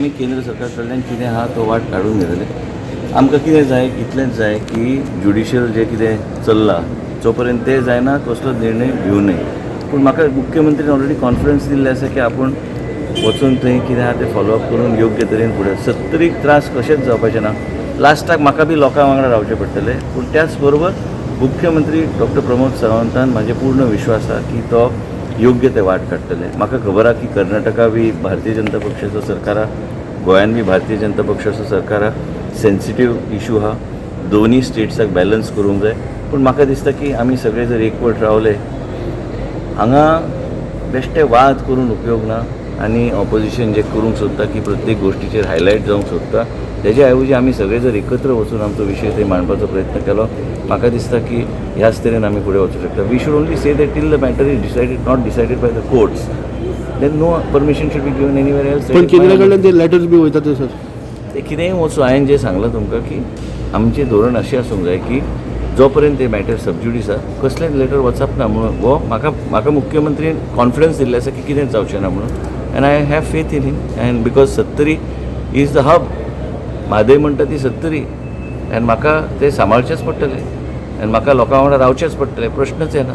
आमी केंद्र सरकार कडल्यान कितें आहा तो वाट काडून घेतले. आमकां कितें जाय, इतलेंच जाय की ज्युडिशियल जें कितें चल्लां, जो पर्यंत तें जायना कसलोच निर्णय घेवं नये. पूण म्हाका मुख्यमंत्रीन ऑलरेडी कॉन्फिडन्स दिल्लें आसा की आपूण वचून थंय कितें आहा तें फॉलोअप करून योग्य तरेन फुडें. सत्तरीक त्रास कशेंच जावपाचें ना. लास्टाक म्हाका बी लोकां वांगडा रावचें पडटलें, पूण त्याच बरोबर मुख्यमंत्री डॉक्टर प्रमोद सावंतान म्हाजे पूर्ण विश्वास आहा की तो योग्य ते वाट काडटले. म्हाका खबर आहा की कर्नाटका बी भारतीय जनता पक्षाचो सरकार आहा, गोंयान बी भारतीय जनता पक्षाचो सरकार आहा. सेन्सिटीव इशू आहा, दोनूय स्टेट्साक बॅलन्स करूंक जाय. पूण म्हाका दिसता की आमी सगळे जर एकवट रावले, हांगा बेश्टे वाद करून उपयोग ना आनी ऑपोजिशन जे करूंक सोदता की प्रत्येक गोश्टीचेर हायलायट जावंक सोदता, तेजे ऐवजी आमी सगळे जर एकत्र वचून आमचो विशय थंय मांडपाचो प्रयत्न केलो, म्हाका दिसता की ह्याच तरेन आमी फुडें वचूंक शकता. We should only say that till the matter is decided, not decided by the courts, then no permission should be given anywhere else. पण केंद्रा कडल्यान ते लेटर्स बी वयता ते सर. ते कितेंय वचूं, हांवें जें सांगलां तुमकां की आमचें धोरण अशें आसूंक जाय की जो पर्यंत ते मॅटर सबज्युडीस आसा, कसलेंच लेटर वचप ना म्हणून. हो म्हाका मुख्यमंत्रीन कॉन्फिडन्स दिल्लें आसा की कितेंच जावचें ना म्हणून, and I have faith in him, and because Sattari is the hub, Mhadei म्हणटा ती सत्तरी, आनी म्हाका तें सांबाळचेंच पडटलें आनी म्हाका लोकां वांगडा रावचेंच पडटलें, प्रश्नच येना.